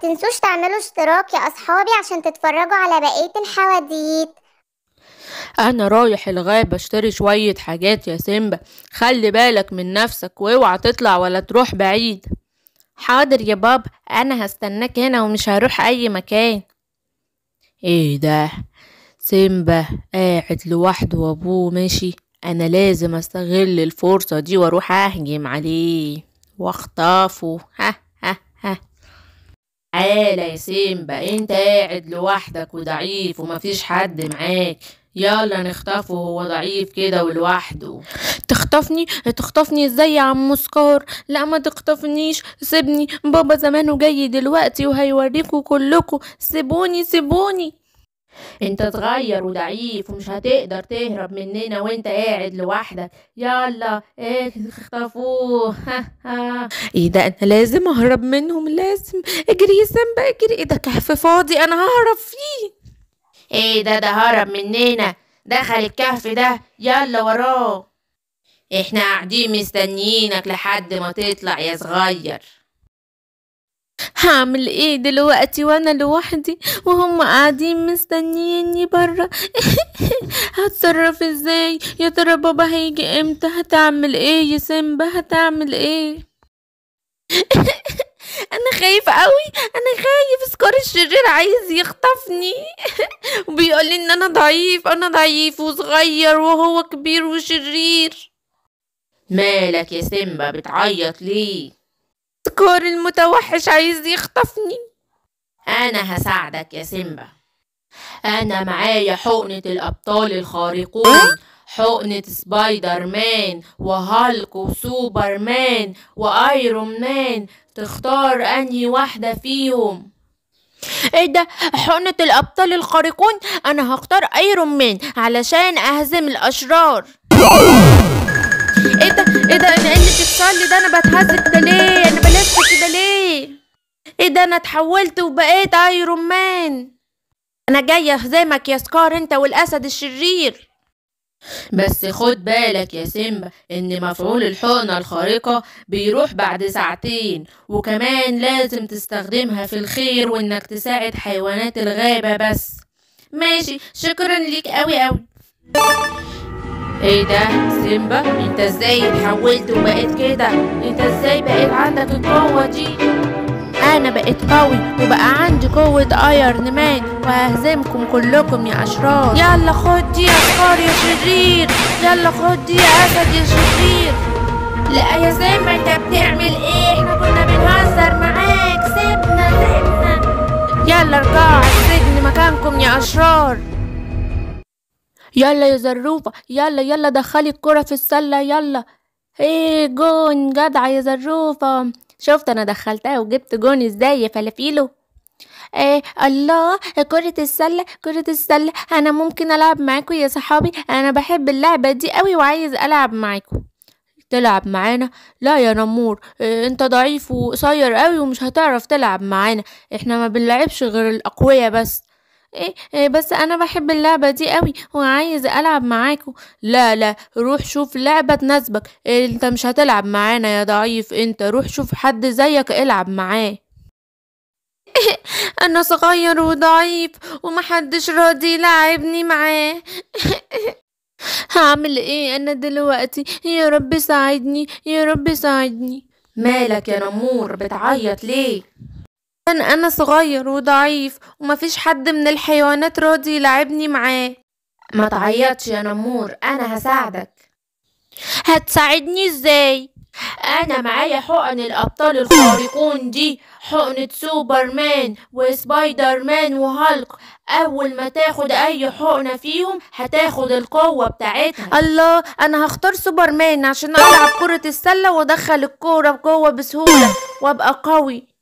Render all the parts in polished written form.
متنسوش تعملوا اشتراك يا أصحابي عشان تتفرجوا على بقية الحواديت. انا رايح الغابة اشتري شوية حاجات يا سيمبا، خلي بالك من نفسك واوعى تطلع ولا تروح بعيد. حاضر يا بابا، انا هستناك هنا ومش هروح اي مكان. ايه ده؟ سيمبا قاعد لوحده وابوه ماشي، انا لازم استغل الفرصة دي واروح اهجم عليه واخطفه. ها ها ها. تعالى يا سيمبا، انت قاعد لوحدك وضعيف ومفيش حد معاك، يلا نخطفه، هو ضعيف كده ولوحده. تخطفني؟ تخطفني ازاي يا عم سكار؟ لا ما تخطفنيش، سيبني، بابا زمانه جاي دلوقتي وهيوريكوا كلكوا، سيبوني سيبوني. انت صغير وضعيف ومش هتقدر تهرب مننا وانت قاعد لوحدك، يلا اخطفوه. ها ها. ايه ده؟ انا لازم اهرب منهم، لازم. اجري يا سيمبا اجري. ايه ده؟ كهف فاضي، انا ههرب فيه. ايه ده؟ ده هرب مننا، دخل الكهف ده، يلا وراه. احنا قاعدين مستنيينك لحد ما تطلع يا صغير. هعمل ايه دلوقتي وانا لوحدي وهم قاعدين مستنييني برا؟ هتصرف ازاي؟ يا ترى بابا هيجي امتى؟ هتعمل ايه يا سيمبا؟ هتعمل ايه؟ انا خايف قوي، انا خايف، سكار الشرير عايز يخطفني وبيقول لي ان انا ضعيف، انا ضعيف وصغير وهو كبير وشرير. مالك يا سيمبا بتعيط ليه؟ سكار المتوحش عايز يخطفني. انا هساعدك يا سيمبا، انا معايا حقنة الابطال الخارقون، حقنة سبايدر مان وهالك وسوبر مان وايرون مان، تختار انهي واحدة فيهم؟ ايه ده؟ حقنة الابطال الخارقون؟ انا هختار ايرون مان علشان اهزم الاشرار. ايه ده؟ ايه ده؟ انا ايه اللي بيحصل لي ده؟ انا بتهز كده ليه؟ انا بلف كده ليه؟ ايه ده؟ انا اتحولت وبقيت ايرون مان. انا جايه اهزمك يا سكار انت والاسد الشرير. بس خد بالك يا سيمبا ان مفعول الحقنة الخارقة بيروح بعد ساعتين، وكمان لازم تستخدمها في الخير وانك تساعد حيوانات الغابة بس. ماشي، شكرا ليك قوي قوي. ايه ده سيمبا؟ انت ازاي اتحولت وبقيت كده؟ انت ازاي بقيت عندك القوة دي؟ انا بقيت قوي وبقى عندي قوة ايرون مان وههزمكم كلكم يا اشرار. يلا خد دي يا سكار يا شرير، يلا خد دي يا اسد يا شرير. لا يا سيمبا انت بتعمل ايه؟ احنا كنا بنهزر معاك، سيبنا سيبنا. يلا ارجعوا على السجن مكانكم يا اشرار. يلا يا زروفة، يلا يلا دخلي الكرة في السلة، يلا. ايه جون، جدع يا زروفة. شفت انا دخلتها وجبت جون ازاي يا فلافيلو؟ ايه الله، كرة السلة، كرة السلة، انا ممكن العب معاكم يا صحابي؟ انا بحب اللعبة دي قوي وعايز العب معاكم. تلعب معانا؟ لا يا نمور، إيه انت ضعيف وقصير قوي ومش هتعرف تلعب معانا، احنا ما بنلعبش غير الاقوياء بس. إيه بس انا بحب اللعبة دي قوي وعايز العب معاكم. لا لا، روح شوف لعبة تناسبك، إيه انت مش هتلعب معانا يا ضعيف، انت روح شوف حد زيك العب معاه. انا صغير وضعيف ومحدش راضي يلعبني معاه. هعمل ايه انا دلوقتي؟ يا رب ساعدني، يا رب ساعدني. مالك يا نمور بتعيط ليه؟ انا صغير وضعيف ومفيش حد من الحيوانات راضي يلعبني معاه. ما تعيطش يا نمور، انا هساعدك. هتساعدني ازاي؟ انا معايا حقن الابطال الخارقون دي، حقنة سوبر مان وسبايدر مان وهالك، اول ما تاخد اي حقنة فيهم هتاخد القوة بتاعتها. الله، انا هختار سوبر مان عشان العب كرة السلة وادخل الكورة بقوة بسهولة وابقى قوي.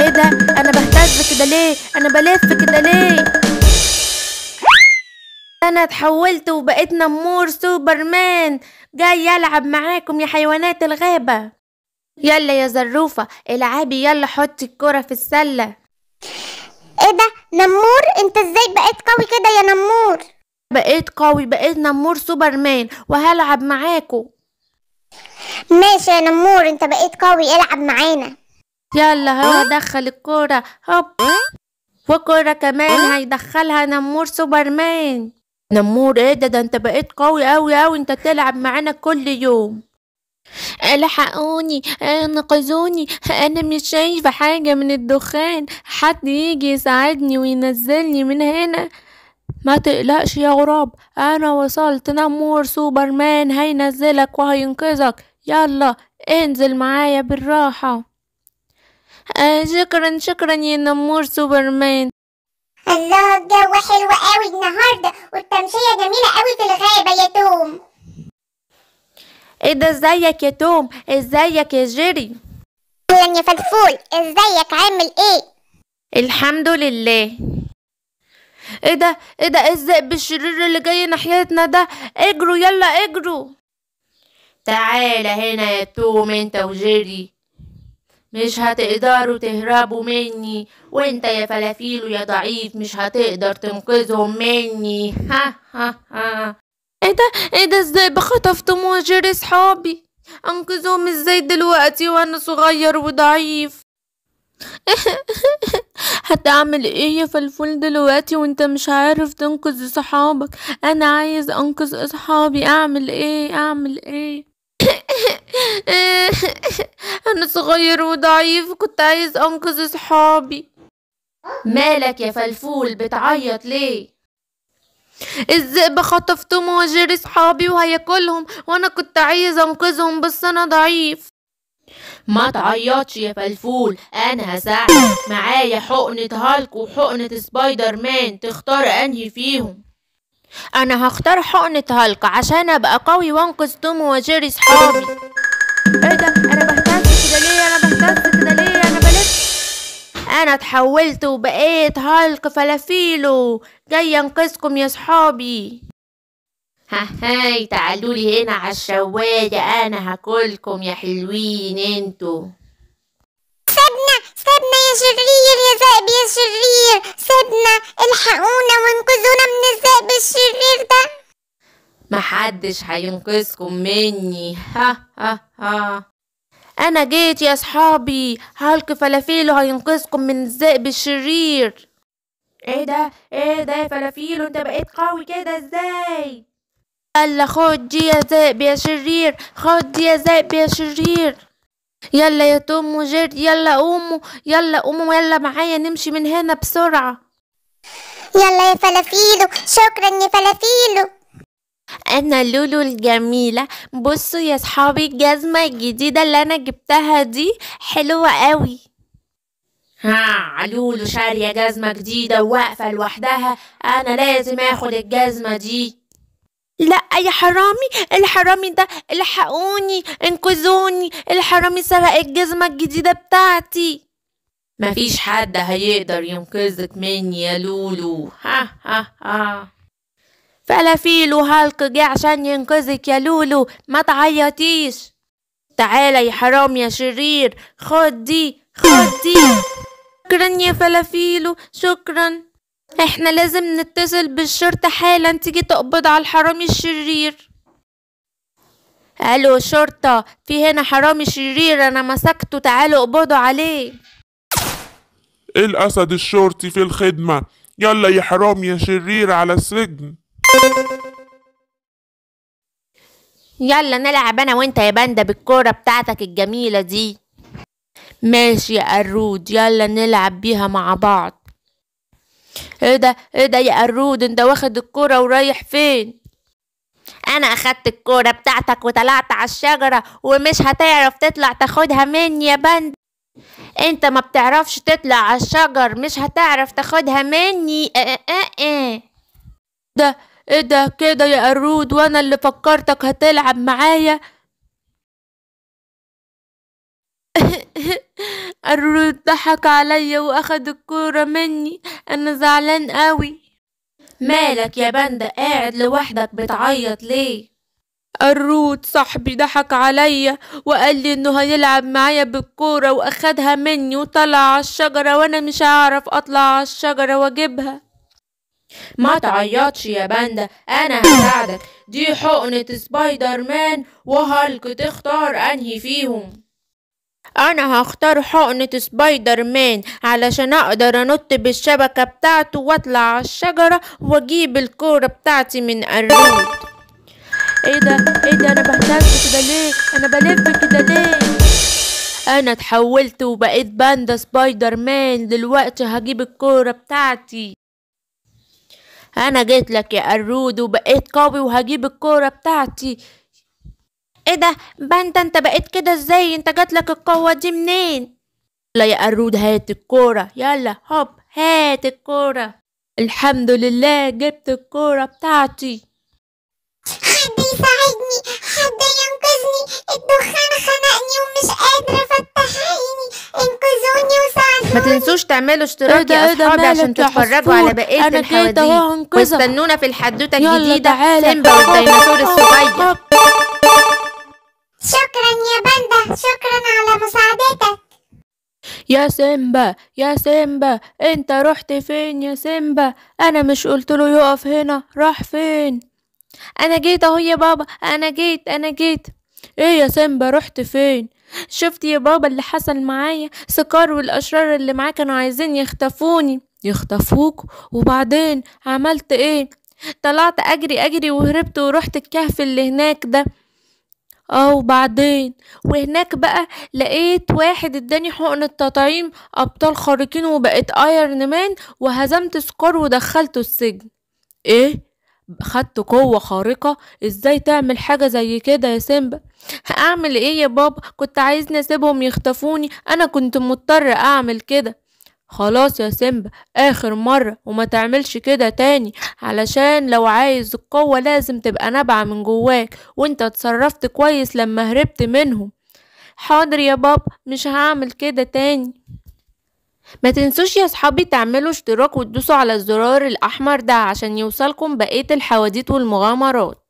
ايه ده؟ انا بهتز كده ليه؟ انا بلف كده ليه؟ انا اتحولت وبقيت نمور سوبرمان، جاي العب معاكم يا حيوانات الغابة. يلا يا زروفة العبي، يلا حطي الكرة في السلة. ايه ده نمور؟ انت ازاي بقيت قوي كده يا نمور؟ بقيت قوي، بقيت نمور سوبرمان وهلعب معاكم. ماشي يا نمور، انت بقيت قوي، العب معانا. يلا هو دخل الكرة، هوب، وكرة كمان هيدخلها نمور سوبرمان. نمور ايه ده؟ ده انت بقيت قوي اوي اوي، انت تلعب معانا كل يوم. الحقوني، انقذوني، انا مش شايفة حاجة من الدخان، حد يجي يساعدني وينزلني من هنا. ما تقلقش يا غراب، انا وصلت، نمور سوبرمان هينزلك وهينقذك. يلا انزل معايا بالراحة. شكرا شكرا يا نمور سوبرمان. الله، الجو حلو قوي النهارده والتمشية جميلة قوي في الغابة يا توم. ايه ده؟ ازيك يا توم؟ ازيك يا جيري؟ اهلا يا فلفول، ازيك عامل ايه؟ الحمد لله. ايه ده؟ ايه ده؟ ايه الذئب الشرير اللي جاي ناحيتنا ده؟ اجروا يلا اجروا. تعالى هنا يا توم انت وجيري، مش هتقدروا تهربوا مني، وانت يا فلافيلو يا ضعيف مش هتقدر تنقذهم مني. ها ها ها. ايه ده؟ ايه ده؟ الذئب خطف توم وجيري صحابي، انقذهم ازاي دلوقتي وانا صغير وضعيف؟ هتعمل ايه يا فلفول دلوقتي وانت مش عارف تنقذ صحابك؟ انا عايز انقذ اصحابي، اعمل ايه؟ اعمل ايه؟ انا صغير وضعيف، كنت عايز انقذ صحابي. مالك يا فلفول بتعيط ليه؟ الذئب خطف توم وجيري صحابي وهياكلهم، وانا كنت عايز انقذهم بس انا ضعيف. ما تعيطش يا فلفول، انا هساعدك، معايا حقنة هالك وحقنة سبايدر مان، تختار انهي فيهم؟ انا هختار حقنة هالك عشان ابقى قوي وانقذ توم وجيري صحابي. ايه ده؟ انا بهتز كده ليه؟ انا بهتز كده ليه؟ انا بلف. انا اتحولت وبقيت هالك فلافيلو، جاي انقذكم يا صحابي. ها هاي، تعالوا لي هنا على الشوايه، انا هاكلكم يا حلوين انتوا. سيبنا سيبنا يا شرير، يا ذئب يا شرير، سيبنا، الحقونا وانقذونا من الذئب الشرير ده. محدش هينقذكم مني. ها ها ها. انا جيت يا صحابي، هالك فلافيلو هينقذكم من الذئب الشرير. ايه ده؟ ايه ده يا فلافيلو، انت بقيت قوي كده ازاي؟ يلا خد دي يا ذئب يا شرير، خد دي يا ذئب يا شرير. يلا يا توم وجيري، يلا قوموا، يلا قوموا، يلا معايا نمشي من هنا بسرعة. يلا يا فلافيلو، شكرا يا فلافيلو. انا لولو الجميلة. بصوا يا صحابي الجزمة الجديدة اللي انا جبتها دي حلوة قوي. ها، لولو شارية جزمة جديدة وواقفة لوحدها، انا لازم اخد الجزمة دي. لا يا حرامي، الحرامي ده، الحقوني، انقذوني، الحرامي سرق الجزمة الجديدة بتاعتي. مفيش حد هيقدر ينقذك مني يا لولو. ها ها ها. فلافيلو هالك جه عشان ينقذك يا لولو، ما تعيطيش. تعالى يا حرام يا شرير، خد دي، خد دي. شكرا يا فلافيلو، شكرا. احنا لازم نتصل بالشرطة حالا تيجي تقبض على الحرامي الشرير. الو شرطة، في هنا حرامي شرير، انا مسكته، تعالوا اقبضوا عليه. الاسد الشرطي في الخدمة، يلا يا حرامي يا شرير على السجن. يلا نلعب انا وانت يا باندا بالكورة بتاعتك الجميلة دي. ماشي يا قرود، يلا نلعب بيها مع بعض. ايه ده؟ ايه ده يا قرود، انت واخد الكرة ورايح فين؟ انا اخدت الكرة بتاعتك وطلعت على الشجرة، ومش هتعرف تطلع تاخدها مني يا بند. انت ما بتعرفش تطلع على الشجر، مش هتعرف تاخدها مني. اه اه اه. ده ايه ده كده يا قرود؟ وانا اللي فكرتك هتلعب معايا. قرود ضحك عليا واخد الكورة مني، انا زعلان قوي. مالك يا باندا قاعد لوحدك بتعيط ليه؟ قرود صاحبي ضحك عليا وقال لي انه هيلعب معايا بالكورة واخدها مني وطلع على الشجرة، وانا مش هعرف اطلع على الشجرة واجيبها. ما تعيطش يا باندا، انا هساعدك. دي حقنة سبايدر مان وهالك، تختار انهي فيهم؟ انا هختار حقنة سبايدر مان علشان اقدر انط بالشبكة بتاعته واطلع على الشجرة واجيب الكورة بتاعتي من قرود. ايه ده؟ ايه ده؟ انا بهتز كده ليه؟ انا بلف كده ليه؟ انا اتحولت وبقيت باندا سبايدر مان. دلوقتي هجيب الكورة بتاعتي. انا جيت لك يا قرود وبقيت قوي وهجيب الكورة بتاعتي. ايه ده باندا، انت بقيت كده ازاي؟ انت جاتلك القوة دي منين؟ يلا يا قرود هات الكورة، يلا هوب هات الكورة. الحمد لله جبت الكورة بتاعتي. حد يساعدني، حد ينقذني، الدخان خنقني ومش قادرة افتح عيني، انقذوني وساعدوني. ما تنسوش تعملوا اشتراك يا اصحابي عشان تتفرجوا على بقية الحواديت، واستنونا في الحدوتة الجديدة سيمبا والديناصور الصغير. شكرا يا باندا، شكرا على مساعدتك. يا سيمبا يا سيمبا، انت رحت فين يا سيمبا؟ انا مش قلت له يقف هنا، راح فين؟ انا جيت اهو يا بابا، انا جيت انا جيت. ايه يا سيمبا رحت فين؟ شفت يا بابا اللي حصل معايا؟ سكار والاشرار اللي معاه كانوا عايزين يخطفوني. يخطفوك؟ وبعدين عملت ايه؟ طلعت اجري اجري وهربت ورحت الكهف اللي هناك ده. وبعدين وهناك بقى لقيت واحد اداني حقنة تطعيم ابطال خارقين وبقيت ايرون مان وهزمت سكار ودخلته السجن. ايه؟ خدت قوة خارقة؟ ازاي تعمل حاجة زي كده يا سيمبا؟ هعمل ايه يا بابا؟ كنت عايزني اسيبهم يخطفوني، انا كنت مضطر اعمل كده. خلاص يا سيمبا، اخر مرة وما تعملش كده تاني، علشان لو عايز القوة لازم تبقى نابعة من جواك، وانت اتصرفت كويس لما هربت منهم. حاضر يا بابا، مش هعمل كده تاني. ما تنسوش يا صحابي تعملوا اشتراك وتدوسوا على الزرار الاحمر ده عشان يوصلكم بقية الحواديت والمغامرات.